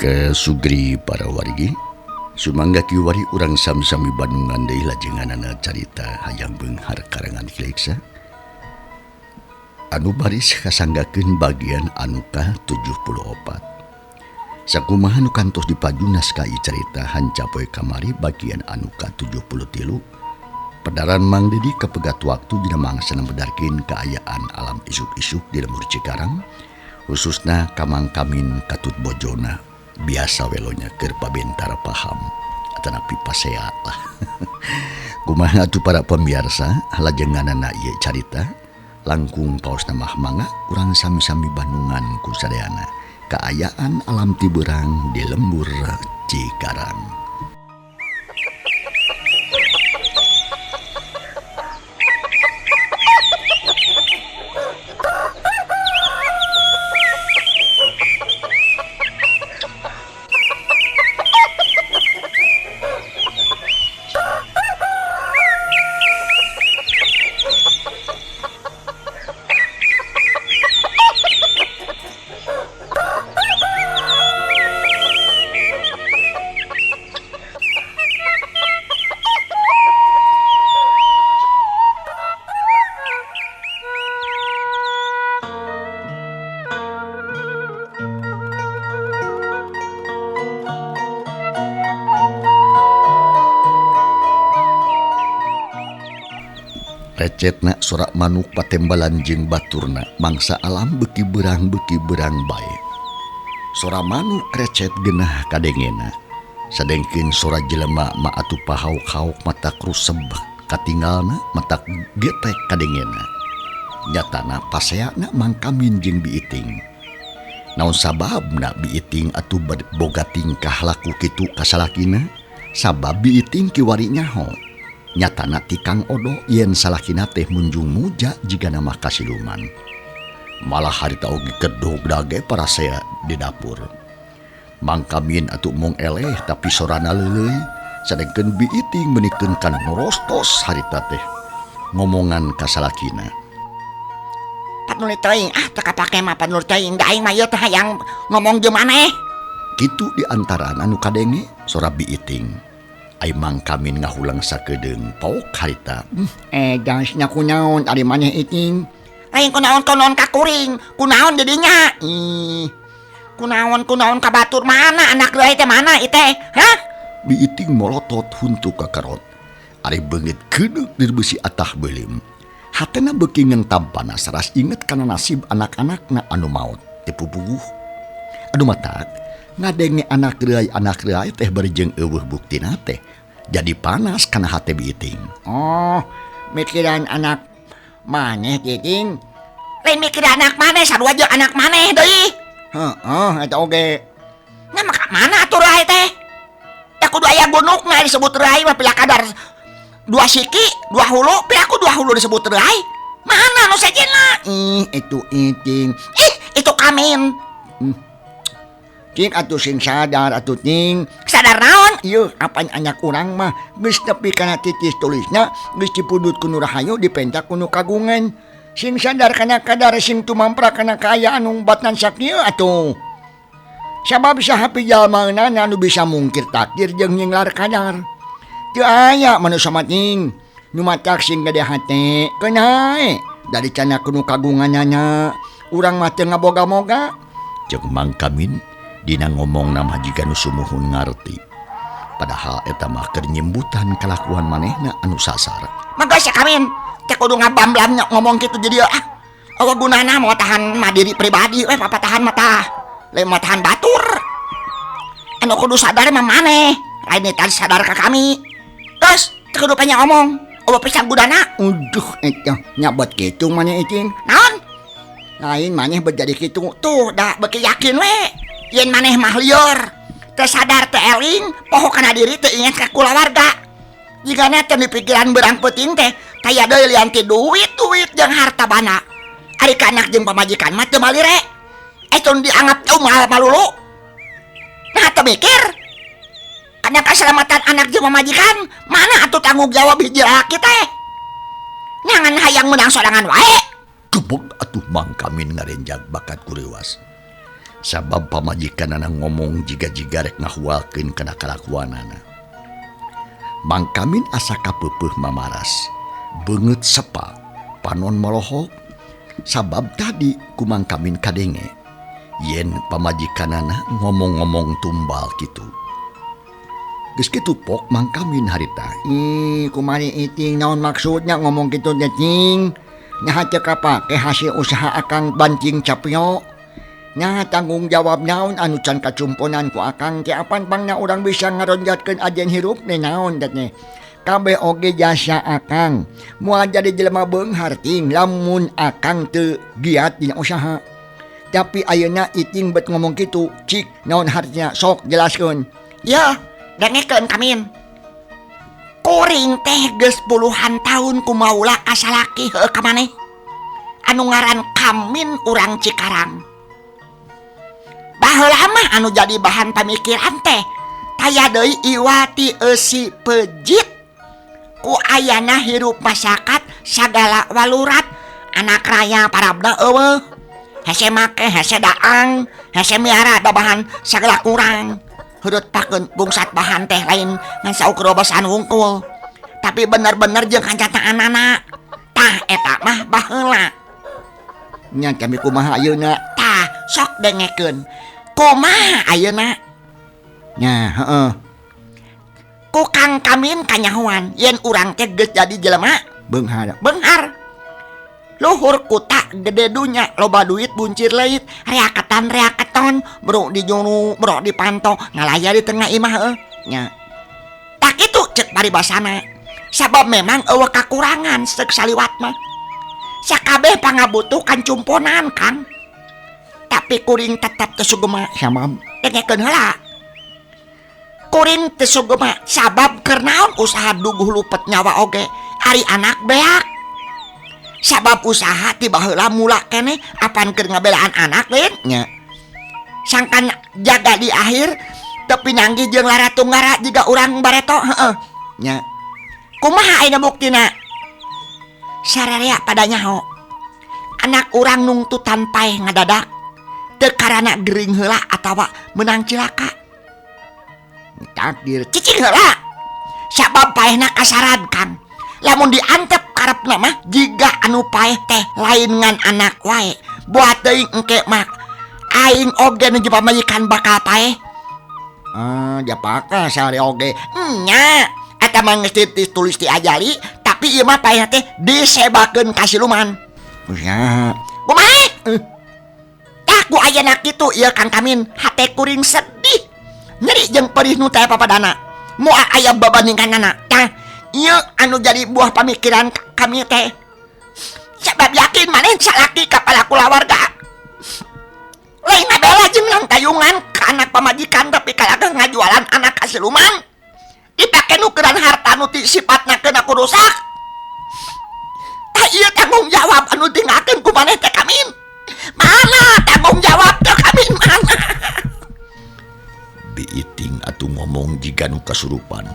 Ke Sugri para wargi sumangga kiwari urang sami-sami Bandungan deui lajenganana carita hayang beunghar karangan Ki Leksa anu baris kasanggakeun bagian anu ka-74. Sakumaha nu kantos dipaju naskah ieu carita hanca poe kamari bagian anu ka-73 pedaran Mang Dedi kapegat waktu dina mangsa medarkeun kaayaan alam isuk-isuk di lembur Cikarang khususna ka Mang Kamin katut bojona biasa welonya keur pabentara paham atanapi pasea lah. Kumaha atuh para pemirsa lajenganana ieu carita langkung paosna mah mangga urang sami-sami bandungan ku sadayana kaayaan alam tiberang di lembur Cikarang. Recetna sorak manuk patembalan jeung baturna mangsa alam beuki berang bae. Sora manuk recet genah kadengena. Sadengkeun sora jelema ma atuh pahauk-hauk mata kruseb katinggalna mata getek kadengena. Nyatana paseana Mang Kamin jeung Biiting. Naon sababna Biiting atuh boga tingkah laku kitu ka salakina? Sabab Biiting kiwari nyaho. Nyatana ti Kang Odo yen salakina teh munjung muja jigana mah kasiluman. Malah harita oge kedog dage parasea di dapur. Mang Kamin atuh mung eleh tapi sorana leuleuy, sadengkeun Biiting meunikeun kana norostos harita teh ngomongan ka salakina. Panuli teuing ah teu kapake mah panuli teuing da aing mah ieu teh hayang ngomong jeung maneh. Kitu di antarana nu kadenge sora Biiting. Ai Mang Kamin ngahulang sakedeung paok harita. Gas nya kunaon ari maneh iting? Lain kunaon-kunaon ka kuring, kunaon jadinya? Ih. Kunaon-kunaon ka batur mana anak leuy teh mana ieu teh? Hah? Biiting molotot huntu ka karot. Ari beungeut keudeuk dirbeusi atah beuleum. Hatena beuki ngentam panas ras inget kana nasib anak-anakna anu maot teu pupuguh. Anu matak ngadenge anak reuay teh bari jeung eueuh buktina teh jadi panas kana hate Biiting. Oh, mikiran anak maneh Biiting. Lain mikiran anak maneh sarua jeung anak maneh deui. Heeh, eta oge. Nya maka mana atuh reuay teh? Da kudu aya gunukna disebut reuay mah pila kadar dua siki, dua hulu, pila ku dua hulu disebut reuay. Mana nu sejenna? Ih, itu Iting. Ih, itu Kamin. Cing atuh sing sadar atuh ting. Sadar naon? Ieu apan anak urang mah geus nepi kana titis tulisna geus dipundut ku nu rahayu dipentak ku nu kagungan. Sing sadar kana kadar sing tumampra kana kaayaan nu batnan sakieu atuh. Sabab saha pijalmaeunana anu bisa mungkir takdir jeung nyinglar kadar. Teu aya manusa mah ting nu matak sing gede hate keun dari cana ku nu kagunganana urang mah teu ngaboga-moga. Jeung Mang Kamin dina ngomong nama jiga nu sumuhun ngarti. Padahal eta mah keur nyimbutan kalakuan manehna anu sasar. Mangga sia Kamin, teh kudu ngabamblam ngomong kitu jadi ah. Eueuh gunana mau tahan mah diri pribadi we papatahan mah tah. Lain mah tahan batur. Anu kudu sadar mah maneh, lain tadi sadar ka kami. Terus teh kudu banyak ngomong, eueuh pisan gunana. Uduh eta nyabot kitu maneh iting. Naon? Lain maneh berjadi kitu. Tuh da beuki yakin we. Yen maneh mah lieur, teu sadar teu eling, poho kana diri teu inget ka kulawarga. Jigana teu dipikiran beurang peuting teh, taya deui lian ti duit-duit jeung harta bana. Ari ka anak jeung pamajikan mah teu malire. Tun dianggap teu malulu. Nah teu mikir. Kana kasalamatan anak jeung pamajikan, mana atuh tanggung jawab hiji lalaki teh? Nyangan hayang meunang sorangan wae. Gebeg atuh Mang Kamin ngarenjag bakat kureuwas. Sabab pamajikanana ngomong jiga-jiga rek ngahualkeun kana kalakuanana. Mang Kamin asa kapeupeuh mamaras, beungeut sepa, panon molohok, sabab tadi ku Mang Kamin kadenge yen pamajikanana ngomong-ngomong tumbal kitu. Geus kitu pok Mang Kamin harita. Ih, kumari iting naon maksudnya ngomong kitu teh cing? Naha teu kapake hasil usaha akang banting capio. Nah tanggung jawab naon anu can kacumponan ku akang teh apan pangna urang bisa ngaronjatkeun ajen hirup teh naon teh teh. Kabeh oge jasa akang. Moal jadi jelema beunghar ting lamun akang teu giat dina usaha. Tapi ayeuna iting bet ngomong kitu, cik naon hartina sok jelaskeun. Yeuh, dengekeun Kamin. Kuring teh geus puluhan tahun kumaula ka salaki heueuh ka maneh. Anu ngaran Kamin urang Cikarang. Baheula mah anu jadi bahan pamikiran teh taya deui iwa ti eusi pejit. Ku ayana hirup masyarakat sagala walurat, anak raya parabna eueuh. Hese make, hese daang, hese miara da bahan sagala kurang. Heureut pakeun bungsat bahan teh lain ngan saukur robosan wungkul. Tapi bener-bener jeung kancataanana. Tah eta mah baheula. Nya kami kumaha ayeuna? Tah sok dengekeun. Kumaha ayeuna? Nya heeh. Ku Kang Kamin kanyahoan yen urang teh geus jadi jelema beunghar. Beunghar. Luhur kuta gede dunya loba duit buncir leuit, reaketan reaketon, bro di juru, bro di panto, ngalaya di tengah imah heueuh. Nya. Tak kitu ceuk paribasana. Sabab memang eueuh kakurangan seuk saliwat mah. Sakabeh pangabutuh kan cumponan Kang. Tapi kuring tetep teu sugema sabab dengekeun heula. Kuring teu sugema sabab keur naon usaha duguh lupet nyawa oge ari anak beak. Sabab usaha ti baheula mula keneh apan keur ngabelaan anak lain nya. Sangkan jaga di akhir teu pinanggih jeung lara tunggara jiga urang bareto heueuh nya. Kumaha ayeuna buktina? Sararea pada nyaho. Anak urang nungtutan paeh ngadadak teu karana gering heula atawa meunang cilaka. Takdir cicing heula. Sabab paehna kasarad Kang. Lamun diantep karepna mah jiga anu paeh teh lain ngan anak wae. Buat teuing engke mah aing oge nu pamajikan bakal paeh. Ah, japaka sare oge. Nya, eta mah geus ditulis ti ajali, tapi ieu mah paeh teh disebakeun ka siluman. Nya. Kumaha? Tah ku ayeuna kitu ieu Kang Kamin, hate kuring sedih. Nyeri jeung perih nu teh papadana. Moal aya babandingkanana. Tah ieu anu jadi buah pamikiran kami teh. Sabab yakin maneh salaki ka kulawarga. Lain ngabela jeung nangtayungan ka anak pamajikan tapi kalagah ngajualan anak ka siluman. Dipake nukeran harta nu ti sipatna keuna ku rusak. Tah ieu tanggung jawab anu tinggalkeun ku maneh teh Kamin. Mana tanggung jawab teh Kamin mana? Biiting atuh ngomong jiga nu kasurupan.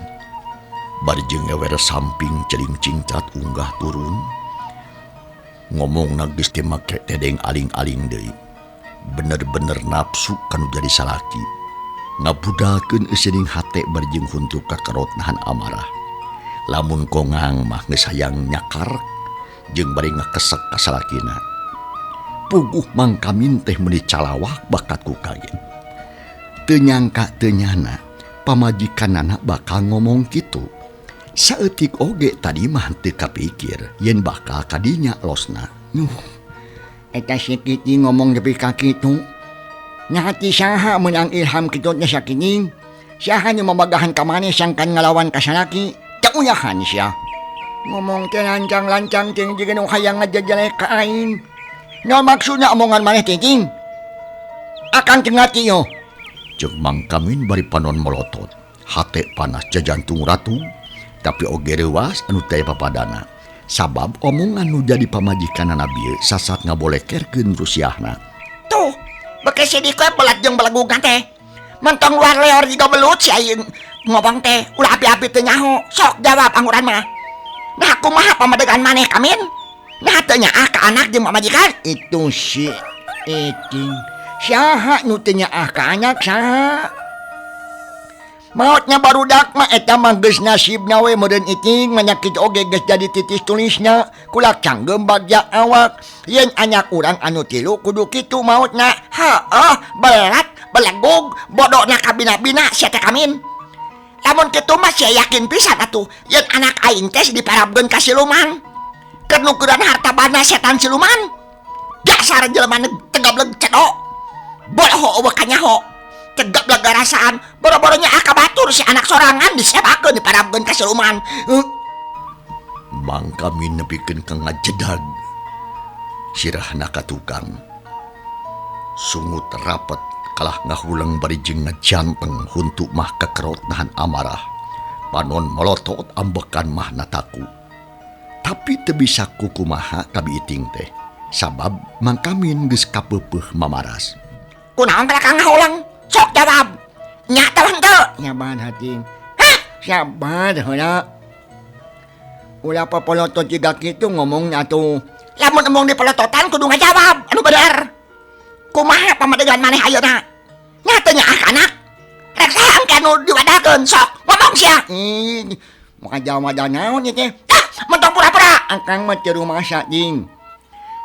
Bari jeung ngewer samping celing cingcat unggah turun. Ngomongna geus teu make tedeng aling-aling deui. Bener-bener nafsu kanu jadi salaki. Ngabudalkeun euseuning hate bari jeung huntu kakerot nahan amarah. Lamun kongang mah geus hayang nyakar jeung bari ngakesek ka salakina. Puguh Mang Kamin teh meuni calawak bakat ku kaget. Teu nyangka teu nyana pamajikanana bakal ngomong kitu. Saeutik oge tadi mah teu kapikir yen bakal kadinya losna. Nuh, eta si Kiki ngomong nepi ka kitu. Nya hati saha meunang ilham kitu nya sakining. Saha nu mamagahan ka maneh sangkan ngalawan ka salaki, teu uyahan sia. Ngomong teh lancang-lancang ting jiga nu hayang ngajajalek ka aing. Naon maksudna omongan maneh teh cing? Akang teu ngarti yo. Ceuk Mang Kamin bari panon molotot. Hate panas jajantung ratu. Tapi oge reuas anu teh papadana. Sabab omongan nu jadi pamajikanana bieu sasat ngabolekerkeun rusiahna. Tuh, beke sedih koe belat jeung belegugan teh. Mentong luar leor jiga belut si aing ngomong teh ulah api-api teu nyaho. Sok jawab angguran mah. Nah kumaha pamadegan maneh Kamin? Nah teu nyaah ka anak jeung pamajikan? Itu si Iting. Saha nu teu nyaah ka anak saha? Maotnya barudak mah eta mah geus nasibna we meureun iting manyakit oge geus jadi titis tulisna kulak canggeum bagja awak yen anak urang anu tilu kudu kitu maotna. Heueuh, belat belegug bodona kabina-bina sia teh kamin. Lamun kitu mah sia yakin pisan atuh yen anak aing teh diparabkeun ka siluman. Keur nukuran harta banda setan siluman. Dasar jelema tegableg cedok. Boloho eueuh kanyaho. Tegableg garasaan, boro-boronya aka batur si anak sorangan disebakeun diparabkeun ka siluman. Mang Kamin nepikeun ka ngajedag. Sirahna ka tukang. Sungut rapet kalah ngahuleng bari jeung ngajanteng huntu mah kekerot nahan amarah. Panon melotot ambekan mah nataku. Tapi teu bisa kukumaha ka Biiting teh. Sabab Mang Kamin geus kapeupeuh mamaras. Kunaon ka ngahuleng? Sok jawab. Nya tah henteu? Nyaban hating. Hah? Sabar heula. Ulah papolotot jiga kitu ngomongna atuh. Lamun embung dipelototan kudu ngajawab anu bener. Kumaha pamadegan maneh ayeuna? Nya teu nyaah ka anak. Rek saha engke anu diwadakeun sok ngomong sia. Ih, maka jawab naon ieu teh? Ah, mentong pura-pura. Akang mah teu rumasa jing.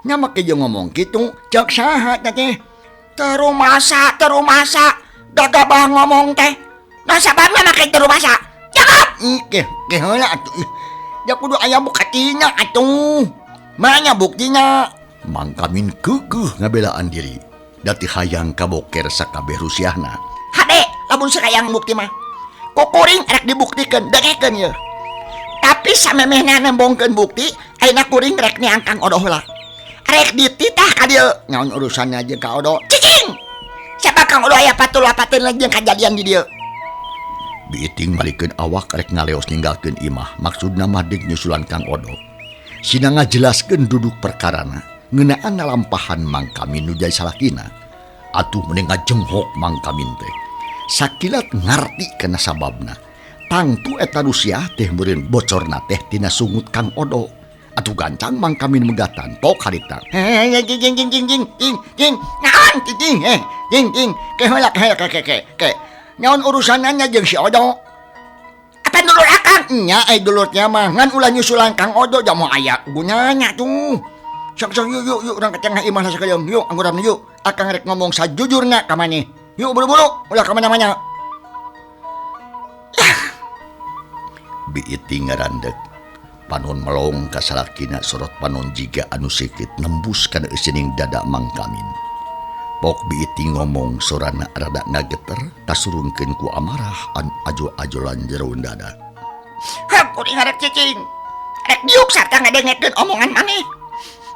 Nya make jeung ngomong kitu, cek saha teh? Terumasa, terumasa. Gagabah ngomong teh. Nah sababna make terumasa. Jawab. Ih, ke heula atuh. Da kudu aya buktina atuh. Mana buktina? Mang Kamin keukeuh ngabelaan diri. Dati hayang kaboker sakabeh rusiahna. Hade, lamun sakayang bukti mah. Kukuring rek dibuktikeun, dengekeun yeuh. Tapi samemehna nembongkeun bukti, ayeuna kuring rek neang Kang Odo heula. Rek dititah ka dieu. Naon urusanna jeung Ka Odo? Cicing. Siapa Kang Odo aya patul-pateun jeung kajadian di dieu. Biiting malikeun awak rek ngaleos ninggalkeun imah, maksudna mah deuk nyusulan Kang Odo. Sina ngajelaskeun duduk perkarana ngeunaan lampahan Mang Kamin nu jadi salakina. Atuh mending ngajenghok Mang Kamin teh. Sakilat ngarti kana sababna. Tangtu eta rusiah teh meureun bocorna teh tina sungut Kang Odo. Atuh gancang Mang Kamin megatan tok harita. Heh, jing jing jing jing jing jing jing. Naon? Jing heh, jing jing. Ke heula ke ke ke ke ke. Naon urusanna jeung si Odo? Apa dulur akang? Nya ai dulurnya mah ngan ulah nyusulan Kang Odo jamu aya gunanya tuh. Sok sok yuk yuk yuk urang ka tengah imah sakalian. Yuk angguran yuk. Akang rek ngomong sajujurna ka maneh. Yuk buru-buru ulah ka mana-mana. Biiting ngarandeg. Panon melong ka salakina sorot panon jiga anu sikit nembus kana eusining dada Mang Kamin. Pok Biiting ngomong sorana rada ngageter kasurungkeun ku amarah anu ajo-ajolan jero dada. Heuh, kuring arek cicing. Rek diuk sarta ngadengekeun omongan maneh.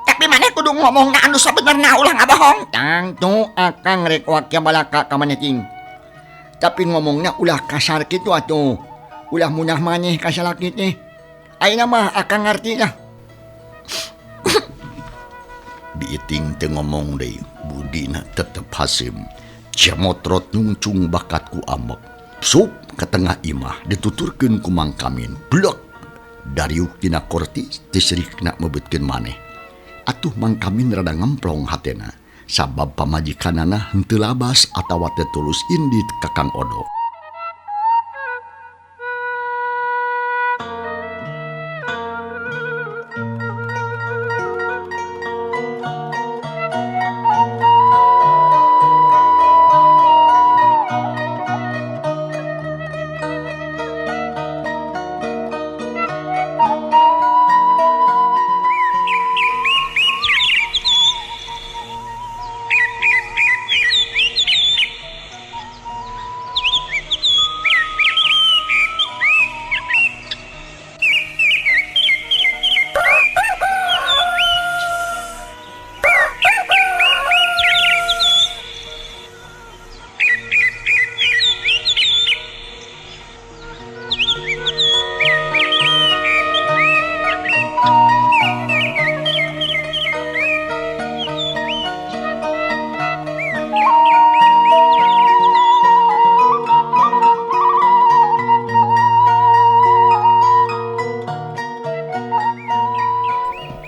Tapi maneh kudu ngomongna anu sabenerna ulah ngabohong. Tangtu akang rek wakia balaka ka maneh cing. Tapi ngomongna ulah kasar kitu atuh. Ulah munah maneh ka salaki teh. Ayeuna mah akang ngarti lah. Biiting teu ngomong deui, budina tetep haseum. Cemotrot nyungcung bakat ku ambek. Sup ka tengah imah dituturkeun ku Mang Kamin. Blek dariuk tina korti tisrikna meubetkeun maneh. Atuh Mang Kamin rada ngemplong hatena. Sabab pamajikanana henteu labas atawa teu tulus indit ka Kang Odo.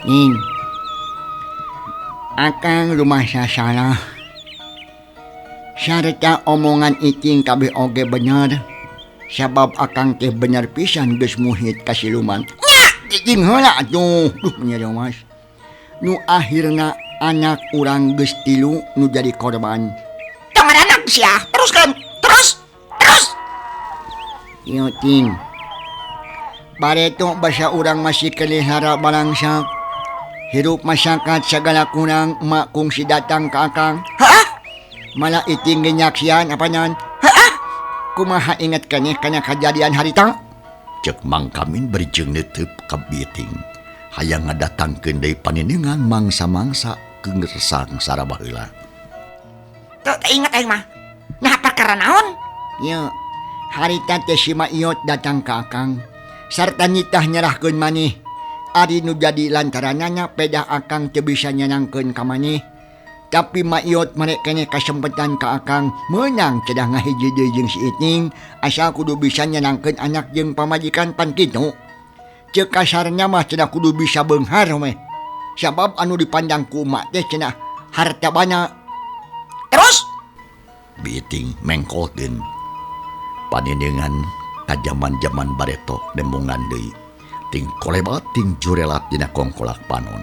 Ning, akang rumah salah. Sarta omongan Iting kabeh oge bener. Sabab akang teh bener pisan geus muhit ka siluman. Nya, cicing heula atuh. Duh mas. Nu akhirna anak urang geus tilu nu jadi korban. Tong anak sia, teruskeun. Terus. Terus. Ieu ting. Bareto basa urang masih kelihara balangsak. Hirup masyarakat segala kurang emak kungsi datang ka akang. Hah? Malah Iting ge nyaksian apanan? Hah? Kumaha inget keneh kana kajadian harita? Cek Mang Kamin bari jeung neuteub ka Biting. Hayang ngadatangkeun deui paninengan mangsa-mangsa keur sangsara baheula. Teu inget aing mah. Nah perkara naon? Nya, harita teh si Mak Iyot datang ka akang sarta nitah nyerahkeun maneh. Ari nu jadi lantaranana pedah akang teu bisa nyenangkeun ka maneh. Tapi Mak Iyot mere keneh kasempetan ka akang meunang cedah ngahiji deui jeung si Iting asal kudu bisa nyenangkeun anak jeung pamajikan pan kitu. Ceuk kasarna mah cenah kudu bisa beunghar meh. Sabab anu dipandang ku emak teh cenah harta bana. Terus Biting mengkolkeun. Paninengan ka jaman-jaman bareto nembongan deui. Ting kolebat ting jurelat dina kongkolak panon.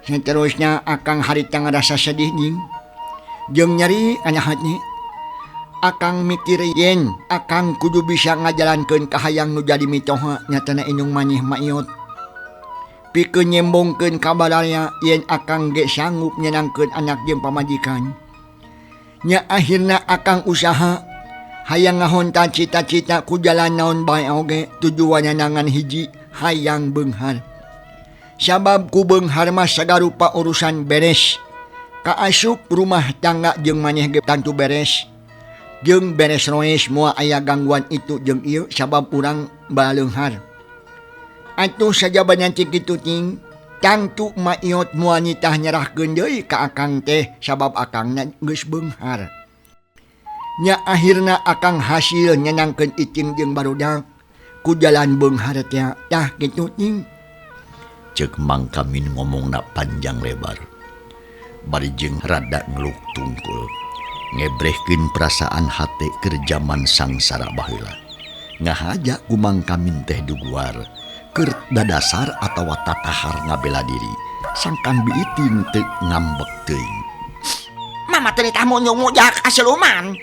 Seterusnya akang harita ngarasa sedih ning. Jeung nyeri kana hati. Akang mikir yen akang kudu bisa ngajalankeun kahayang nu jadi mitoha nyatana indung maneh Mak Iyot. Pikeun nyembongkeun ka baraya yen akang ge sanggup nyenangkeun anak jeung pamajikan. Nya akhirna akang usaha hayang ngahonta cita-cita ku jalan naon bae oge tujuanna nangan hiji hayang beunghar. Sabab ku beunghar mah sagarupa urusan beres. Kaasup rumah tangga jeung maneh ge tantu beres. Jeung beres roes moal aya gangguan itu jeung ieu sabab urang baleunghar. Atuh sajabana cik kitu ting, tangtu Mak Iyot moal nitah nyerahkeun deui ka akang teh sabab akangna geus beunghar. Nya akhirna akang hasil nyenangkeun Iting jeung barudak ku jalan beunghar teh tah kitu ting. Ceuk Mang Kamin ngomongna panjang lebar. Bari jeung rada ngeluk tungkul. Ngebrehkeun perasaan hate keur jaman sangsara baheula. Ngahaja ku Mang Kamin teh duguar keur dadasar atawa tatahar ngabela diri. Sangkan Biiting teu ngambek teuing. Mama teh nitah munyung-mujak ka siluman.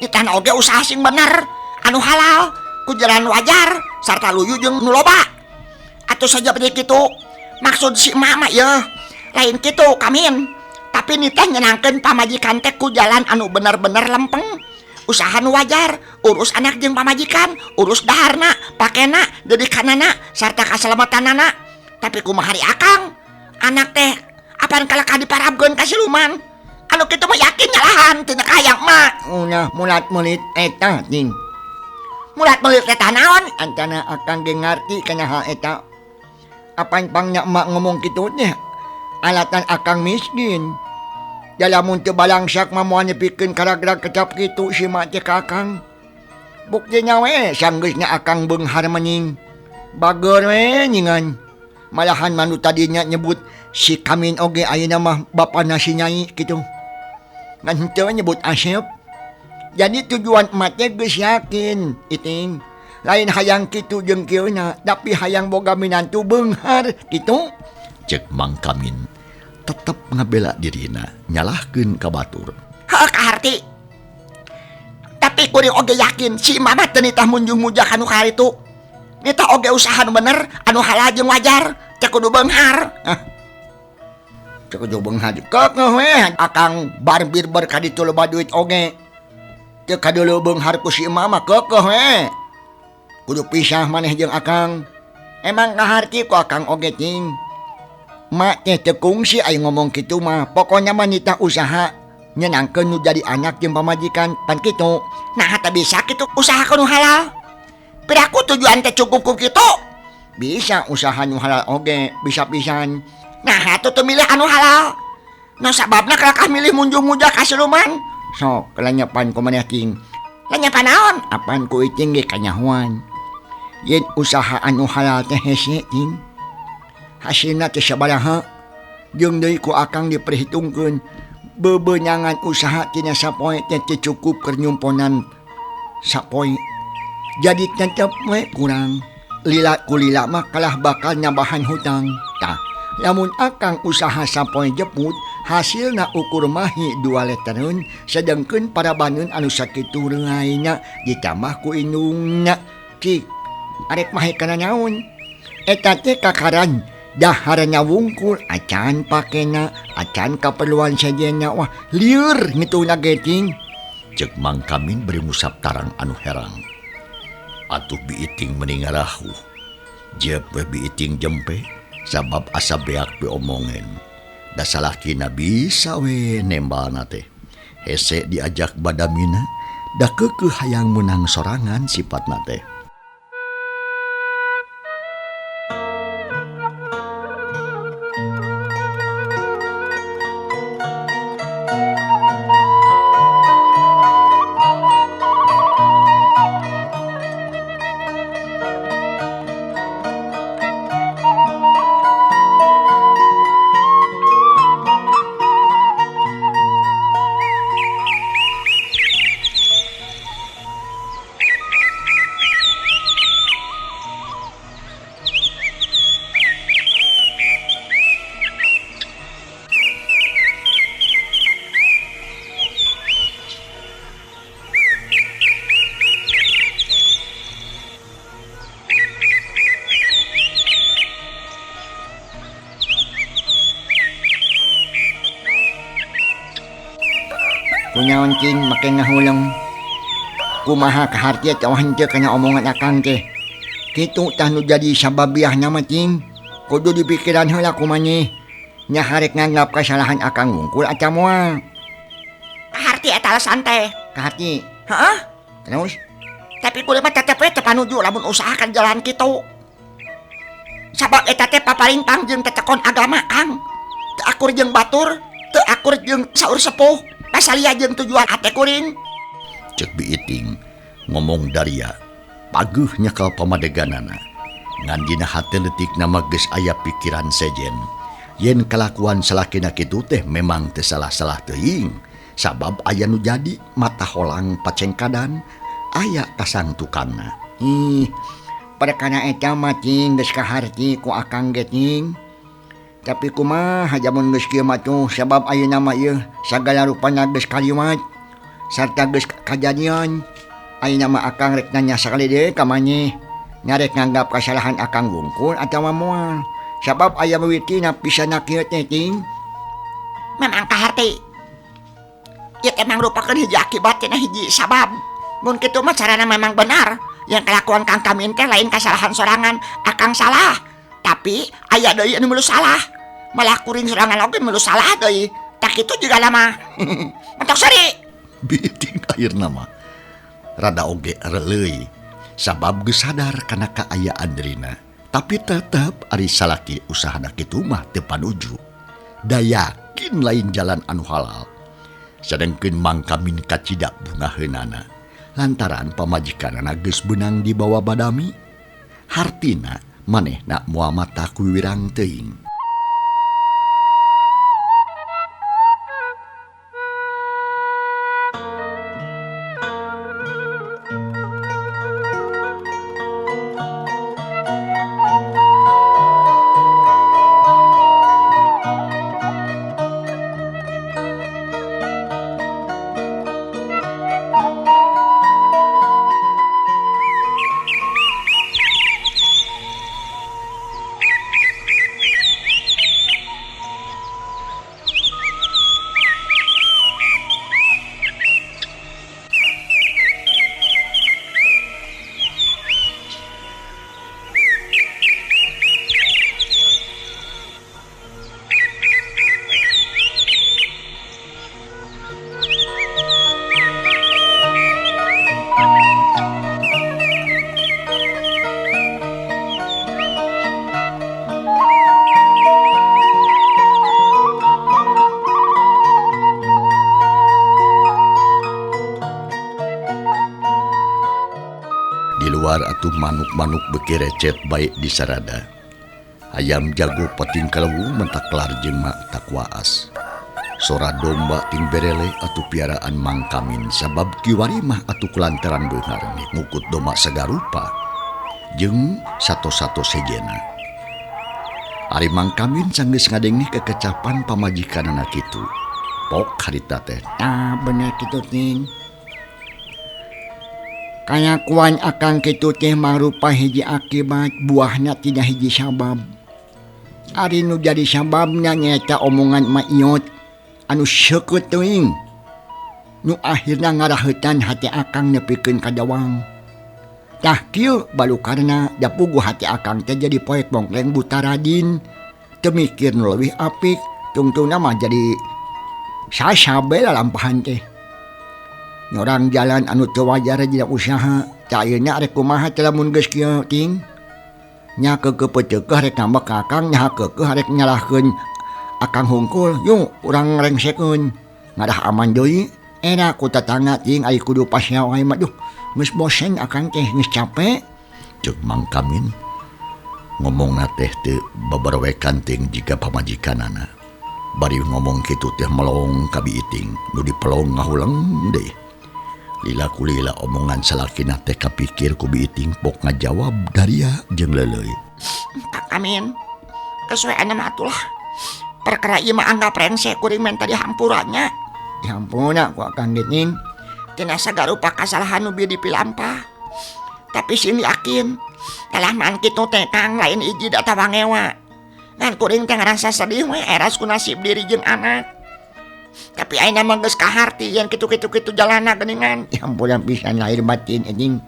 Nitah oge usaha sing bener, anu halal, ku jalan wajar, sarta luyu jeung nu loba. Atuh saja bade kitu. Maksud si mama yeuh, lain kitu Kamin. Tapi nitah nyenangkeun pamajikan teh ku jalan anu bener-bener lempeng. Usaha nu wajar, urus anak jeung pamajikan, urus daharna, pakena, dedikanana, sarta kaselamatanana. Tapi kumaha ari akang? Anak teh apan kalakah diparabkeun ka siluman? Anu kitu mah yakin nyalahan tina kahayang emak. Ulah mulat melit eta ting. Mulat melit eta naon? Antana akang ge ngarti kana hal eta. Apan pangnya emak ngomong kitu teh? Alatan akang miskin. Lamun teu balangsak mah moal nepikeun karagrag kecap kitu si mak teh ka akang. Buktina we sanggeusna akang beunghar mening. Bager we nyingan. Malahan manu tadinya nyebut si Kamin oge ayeuna mah bapana si Nyai kitu. Ngan henteu nyebut Asep. Jadi tujuan emak teh geus yakin Iting. Lain hayang kitu jeung kieuna, tapi hayang boga minantu beunghar kitu. Ceuk Mang Kamin tetep ngabela dirina nyalahkeun ka batur. Heuh kaharti. Tapi kuring oge yakin si mama teh nitah munjung-mujak anu karitu. Nitah oge usaha nu bener, anu halal jeung wajar, teh kudu beunghar. Hah. Teu kudu beunghar. Keukeuh we akang barbir ber ka ditu loba duit oge. Teu kadeuleu beunghar ku si mama keukeuh we. Kudu pisah maneh jeung akang. Emang kaharti ku akang oge ting. Mak teh teu kungsi aya ngomong kitu mah. Pokona mah nitah usaha nyenangkeun nu jadi anak jeung pamajikan pan kitu. Nah teh bisa kitu usaha nu halal. Piraku tujuan teh cukup ku kitu. Bisa usaha nu halal oge, bisa pisan. Nah atuh teu milih anu halal. Nah sababna kalakah milih munjung-mujak ka siluman. Sok kalanyepan ku maneh ting. Lanyepan naon? Apan ku Iting ge kanyahoan. Yen usaha anu halal teh hese ting. Hasilna teh sabaraha jeung deui ku akang diperhitungkeun. Bebenyangan usaha tina sapoe teh teu cukup keur nyumponan sapoe. Jadi tetep we kurang. Lila kulila mah kalah bakal nyambahan hutang. Tah, lamun akang usaha sapoe jeput hasilna ukur mahi 2 letreun sedengkeun parabaneun anu sakitu reungayna ditambah ku indungna. Cik, arek mahi kana naon? Eta teh kakaran daharnya wungkul acan pakena acan kaperluan sejenna wah lieur ngituna geting. Cek Mang Kamin bari ngusap tarang anu herang. Atuh biiting meni ngarahuh. Jep we biiting jempe sabab asa beak diomongen. Da salakina bisa we nembalna teh. Hese diajak badamina da keukeuh hayang meunang sorangan sifatna teh. Kunyaon cing make ngahuleng. Kumaha kaharti atawa henteu kana omongan akang teh. Kitu tah nu jadi sababiahna mah cing. Kudu dipikiran heula kumaneh. Nya harek nganggap kasalahan akang wungkul atawa moal. Kaharti eta alasan teh. Kaharti. Heeh. Terus? Tapi kuring mah tetep we teu panuju lamun usahakan jalan kitu. Sabab eta teh paparintang jeung tetekon agama Kang. Teu akur jeung batur, teu akur jeung saur sepuh. Pasalia jeung tujuan ate kuring. Cek biiting ngomong daria pageuh nyekal pamadeganana. Ngan dina hate leutikna mah geus aya pikiran sejen. Yen kalakuan salakina kitu teh memang teu salah-salah teuing. Sabab aya nu jadi mata holang pacengkadan aya kasang tukangna. Ih, perkara eta mah cing geus kaharti ku akang ge cing. Tapi kumaha jamun geus kieu mah tuh sabab ayeuna mah ieu sagala rupana geus kaliwat sarta geus kajadian. Ayeuna mah akang rek nanya sakali deui ka maneh. Nya rek nganggap kasalahan akang wungkul atawa moal. Sabab aya mimiti na pisana kieu teh cing. Memang kaharti. Ieu teh mangrupakeun hiji akibat tina hiji sabab. Mun kitu mah carana memang benar. Yang kelakuan Kang Kamin teh lain kasalahan sorangan, akang salah. Tapi aya deui anu milu salah. Malah kuring sorangan oge milu salah deui. Tak kitu juga lama. Mentok seri. Biting akhirna mah rada oge reuleui sabab geus sadar kana kaayaan dirina. Tapi tetep ari salaki usahana kitu mah teu panuju. Da yakin lain jalan anu halal. Sadengkeun Mang Kamin kacida bungaheunana lantaran pamajikanana geus beunang dibawa badami. Hartina manehna moal mata kuwirang teuing. Luar atuh manuk-manuk beuki recet bae di sarada. Ayam jago pating kalewu mentak kelar jeung mak takwaas. Sora domba ting berele atuh piaraan Mang Kamin sabab kiwari mah atuh kulantaran beunghar ngukut domba sagarupa jeung sato-sato sejena. Ari Mang Kamin sanggeus ngadenge kekecapan pamajikanana kitu. Pok harita teh. Ah bener kitu ting. Kalakuan akang kitu teh mangrupa hiji akibat buahna tina hiji sabab. Ari nu jadi sababna nyaeta omongan Ma Iyot anu seukeut teuing. Nu akhirna ngaraheutan hate akang nepikeun ka dawang. Tah kieu balukarna da puguh hate akang teh jadi poek bongkleng buta radin. Teu mikir nu leuwih apik, tungtungna mah jadi sasabe lalampahan teh. Nyorang jalan anu teu wajar dina usaha, tah ayeuna rek kumaha teh lamun geus kieu ting? Nya keukeuh rek nambah ka akang, nya keukeuh rek nyalahkeun akang hungkul, yuk urang rengsekeun. Ngarah aman deui, era ku tatangga ting ai kudu pasea wae mah duh. Geus bosen akang teh, geus capek. Ceuk Mang Kamin ngomongna teh teu babarwekan ting jiga pamajikanana. Bari ngomong kitu teh melong ka biiting, nu dipelong ngahuleng deui. Lila kulila omongan salakina teh kapikir ku biiting pok ngajawab daria jeung leuleuy. Kang Kamin, kesueanna mah atulah. Perkara ieu mah anggap rengse kuring menta dihampuranya. Dihampura ku akang ge ning. Tina sagarupa kasalahan nu bieu dipilampah. Tapi sing yakin, kalaman kitu teh Kang lain iji da tawangewa. Ngan kuring teh ngarasa sedih we eras ku nasib diri jeung anak. Tapi ayeuna mah geus kaharti yen kitu-kitu kitu jalana geuningan. Dihampura pisan lahir batin anjing.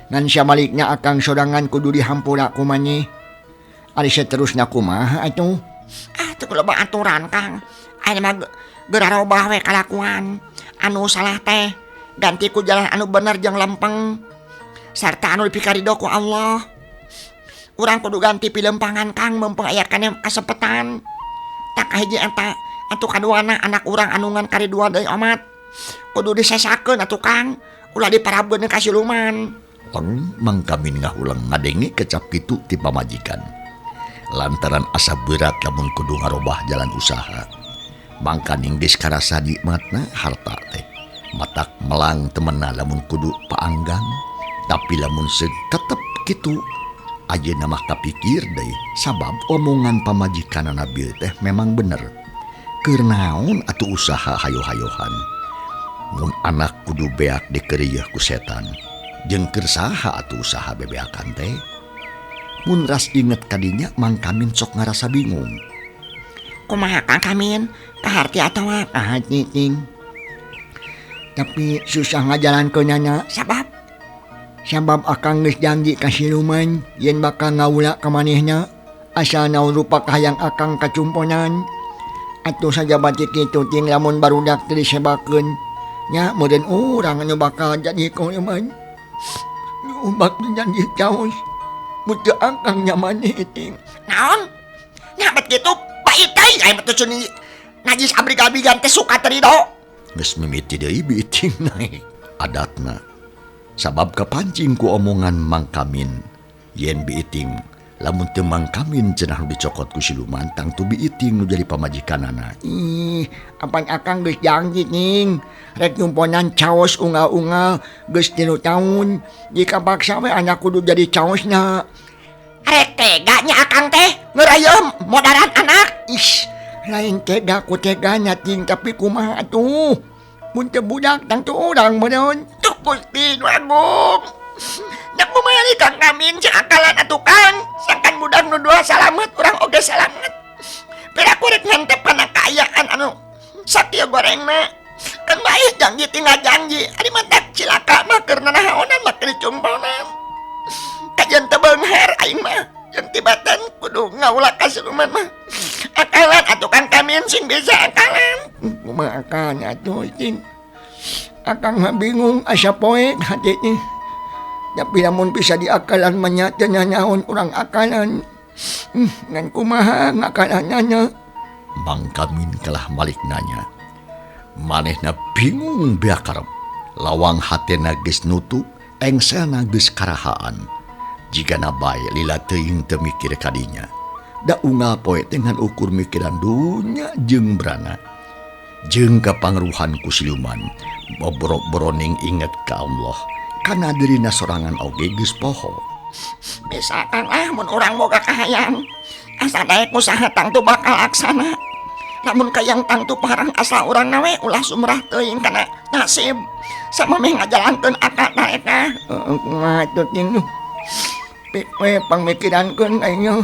Ngan sabalikna akang sorangan kudu dihampura ku maneh. Ari saterusna kumaha atuh? Ah teu loba aturan Kang. Ayeuna mah geura robah we kalakuan. Anu salah teh ganti ku jalan anu bener jeung lempeng. Sarta anu dipikarido ku Allah. Urang kudu ganti pilempangan Kang mumpung aya keneh kasempetan. Tak kahiji eta atuh kaduana anak urang anu ngan karidua deui omat. Kudu disesakeun atuh Kang, ulah diparabkeun ka siluman. Leng Mang Kamin ngahuleng ngadenge kecap kitu ti pamajikan. Lantaran asa berat lamun kudu ngarobah jalan usaha. Mangkaning geus karasa nikmatna harta teh. Matak melang temena lamun kudu paanggang, tapi lamun seug tetep kitu ayeuna mah kapikir deui sabab omongan pamajikanana bieu teh memang bener. Keur naon atuh usaha hayo-hayohan. Mun anak kudu beak dikeriyeuh ku setan. Jeung keur saha atuh usaha bebeakan teh? Mun ras inget kadinya Mang Kamin sok ngarasa bingung. Kumaha Kang Kamin? Kaharti atawa kaharti ting. Tapi susah ngajalankeunana. Sabab? Sabab akang geus janji ka siluman yen bakal ngawula ka manehna asal naon rupa kahayang akang kacumponan. Atuh sajabati kitu ting lamun barudak teu disebakeun nya meureun urang anu bakal jadi korban. Nu bakal janji caos mun teu akang nya maneh ting. Naon? Nya bet kitu bait teuing aya mah teu suni najis abrig-abrigan teh suka teu rido. Geus mimiti deui biiting naek adatna. Sabab kapancing ku omongan Mang Kamin yen biiting lamun teu Mang Kamin cenah nu dicokot ku siluman tangtu biiting nu jadi pamajikanana. Ih, apan akang geus janji ning rek nyumponan caos unggal-unggal geus 3 taun. Jika paksa we anak kudu jadi caosna. Rek tega nya akang teh ngeurayeuh modaran anak. Ih, lain tega ku teganya ting tapi kumaha atuh. Mun teu budak tangtu urang meureun. Tuh Gusti nu agung. Nya kumaha nih Kang Kamin cek akalan atuh Kang. Sangkan budak nu dua salamet urang oge salamet. Piraku rek ngantep kana kaayaan anu sakieu gorengna. Kan bae janji tinggal janji. Ari mah tak cilaka mah keur nanaonan mah keur dicumponan. Kajeun teu beunghar aing mah. Jeung tibatan kudu ngawula ka siluman mah. Akalan atuh Kang Kamin sing bisa akalan. Kumaha akalna atuh cing. Akang mah bingung asa poek hati teh. Tapi lamun bisa diakalan mah nya teu nanaon urang akalan. Ngan kumaha ngakalanana? Mang Kamin kalah malik nanya. Manehna bingung beakarep. Lawang hatena geus nutup, engselna geus karahaan. Jigana bae lila teuing teu mikir kadinya. Da unggal poe teh ngan ukur mikiran dunya jeung brana. Jeung kapangruhan ku siluman bobro-boroning inget ka Allah kana dirina sorangan oge geus poho. Misalkan ah mun urang boga kahayang asa daek usaha tangtu bakal aksana. Lamun kayang tangtu parang asal urang nawe ulah sumrah teuing kana nasib. Samemeh ngajalankeun akal eta. Heeh, kumaha atuh ting pik we pangmikirankeun aing.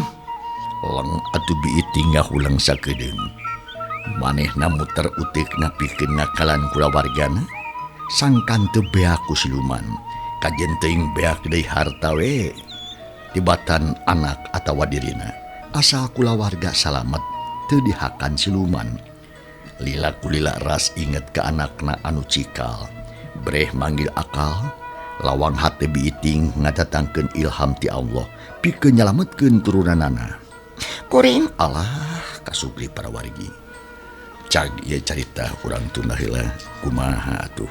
Leng atuh biiting ngahulang sakedeung. Manehna muter uteukna pikeun ngakalan kulawargana sangkan teu beak ku siluman. Kajen teuing beak deui harta we tibatan anak atawa dirina. Asal kulawarga salamet teu dihakan siluman. Lila kulila ras inget ka anakna anu cikal. Breh manggil akal, lawang hate biiting ngadatangkeun ilham ti Allah pikeun nyalametkeun turunanana. Kuring alah kasugri para wargi. Cag ieu carita urang tunda heula kumaha atuh.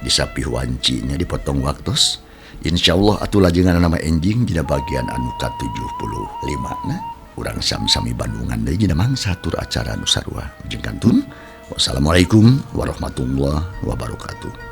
Disapih wancinya dipotong waktos. Insyaallah atuh lajengan nama enjing dina bagian anu ka-75 na. Urang sami-sami Bandungan deui dina mangsa tur acara nu sarua. Jeung kantun. Wassalamualaikum warahmatullahi wabarakatuh.